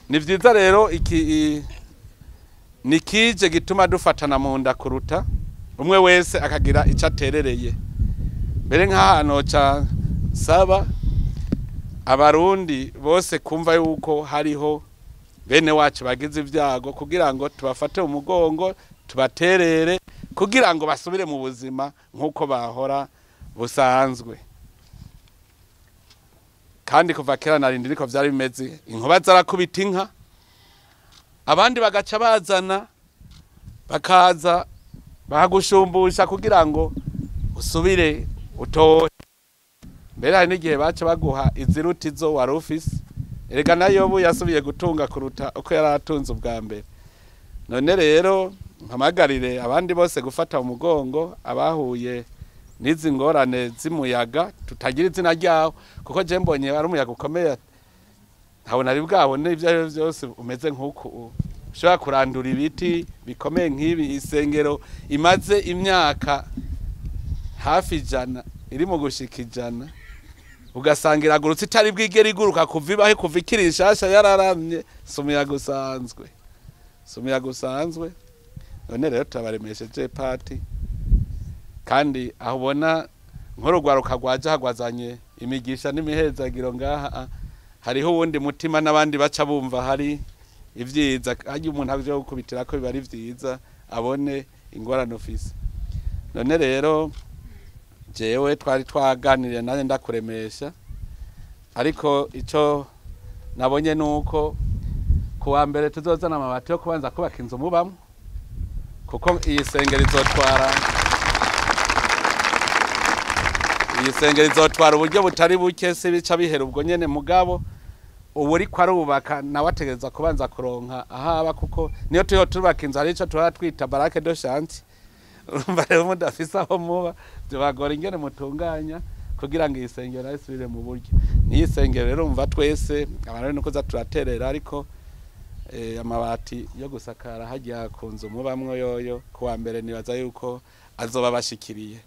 Ni vyiza rero iki ni kije gituma dufatana mu nda kuruta umwe wese akagira icyo aterereye. Mbere nk'ahantu ca saba Abarundi bose kumva yuko hariho bene wacu bagize ibyago, kugira ngo tubafate umugongo, tubaterere kugira ngo basubire mu buzima nk'uko bahora busanzwe. Kandi kuva kera narindi niko vyari bimeze, inkuba zarakubita inka, abandi bagaca bazana, bakaza bahagushumbusha kugira ngo usubire utohe. Mbere hari n'igihe baca baguha iziruta izo wari ufise. Erega na Yobu yasubiye gutunga kuruta uko yari atunze ubwa mbere. None rero mpamagarire abandi bose gufata umugongo abahuye n'izi ngorane z'umuyaga tutagira izina ryawo, kuko je mbonye ari umuyaga ukomeye, ntabona ari bwabone ibyo ari byo byose umeze nk'uku ushobora kurandura ibiti bikomeye nk'ibi. Isengero imaze imyaka hafi 100, iri mu gushika 100, ugasanga iragurutse itari bwigere iguruka kuva ibahe, kuva ikiri nshasha yararamye. Si umuyaga usanzwe, si umuyaga usanzwe. None rero turabaremesheje pati, kandi aho ubona nk'urugwaruka rwaje hagwazanye imigisha n'imihezagiro ngaha, hariho uwundi mutima n'abandi baca bumva hari ibyiza. Harya umuntu aje gukubitira ko biba ari vyiza abone ingorane ufise. None rero jewe twari twaganiriye nanjye ndakuremesha, ariko ico nabonye nuko kuwa mbere tuzozana amabati yo kubanza kubaka inzu mubamwo, kuko iyi sengero izotwara, iyi sengero izotwara uburyo butari buke. Si bica bihera ubwo nyene, mugabo ubu uriko arubaka nawe ategereza kubanza kuronka ahaba, kuko niyo turiho turubaka inzu hari ico tuhora twita baraque de chantier. Urumva rero mudafise aho muba bibagora ingene mutunganya kugira ngo iyi sengero nayo isubire mu buryo. N'iyi sengero rero umva twese abantu nuko za turaterera, ariko amabati yo gusakara hajya ku nzu mubamwo yoyo kuwa mbere nibaza yuko azoba bashikiriye.